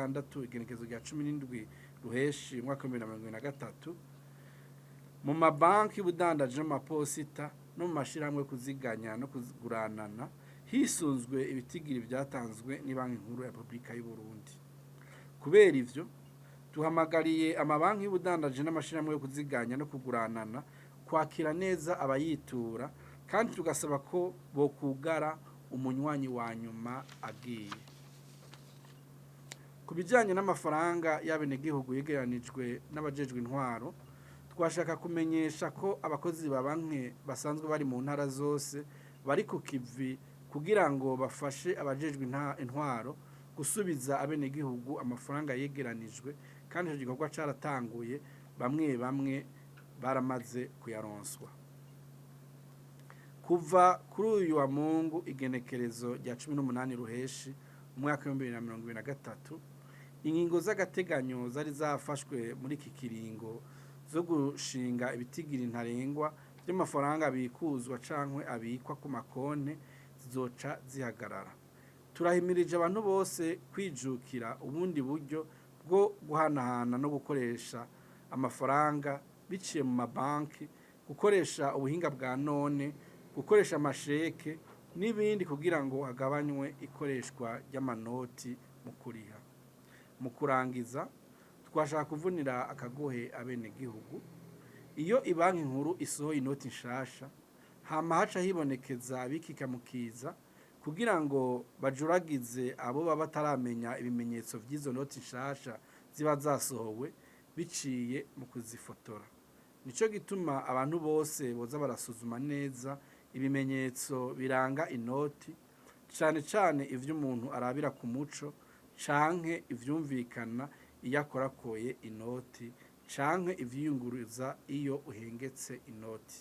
gatandatu igenekezo rya 17 Ruheshi umwaka wa 2023, mu mabanki y'ubudandaji n'amaposita no mu mashirahamwe yo kuziganya no kuguranana, hisunzwe ibitigiri vyatanzwe n'Ibanki Nkuru ya Repubulika y'u Burundi. Kubera ivyo, duhamagariye amabanki y'ubudandaji n'amashirahamwe yo kuziganya no kuguranana kwakira neza abayitura, kandi tugasaba ko bokugara umunywanyi wa nyuma agiye. Ku bijanye n'amafaranga y'abenegihugu yegeranijwe n'abajejwe intwaro, twashaka kumenyesha ko abakozi ba banki basanzwe bari mu ntara zose bari ku kivi kugira ngo bafashe abajejwe intwaro gusubiza abenegihugu amafaranga yegeranijwe, kandi ico gikorwa caratanguye, bamwe bamwe baramaze kuyaronswa. Kuva kuri uyu wa Mungu igenekerezo rya 18 Ruheshi umwaka wa 2023, ingingo z'agateganyo zari zafashwe muri iki kiringo zo gushinga ibitigiri ntarengwa vy'amafaranga abikuzwa cankwe abikwa ku makonte zizoca zihagarara. Turahimirije abantu bose kwijukira ubundi buryo bwo guhanahana no gukoresha amafaranga biciye mu mabanki, gukoresha ubuhinga bwa none, gukoresha amasheke n'ibindi kugira ngo hagabanywe ikoreshwa ry'amanoti mu kuriha. Mu kurangiza, twashaka kuvunira akagohe abenegihugu. Iyo ibanki nkuru isohoye inoti nshasha, hama haca hibonekeza abikikamukiza kugira ngo bajuragize abo baba bataramenya ibimenyetso vy'izo noti nshasha ziba zasohowe biciye mu kuzifotora. Nico gituma abantu bose boza barasuzuma neza ibimenyetso biranga inoti, cane cane ivyo umuntu arabira ku muco canke ivyumvikana iyo akorakoye inoti canke ivyiyunguruza iyo uhengetse inoti.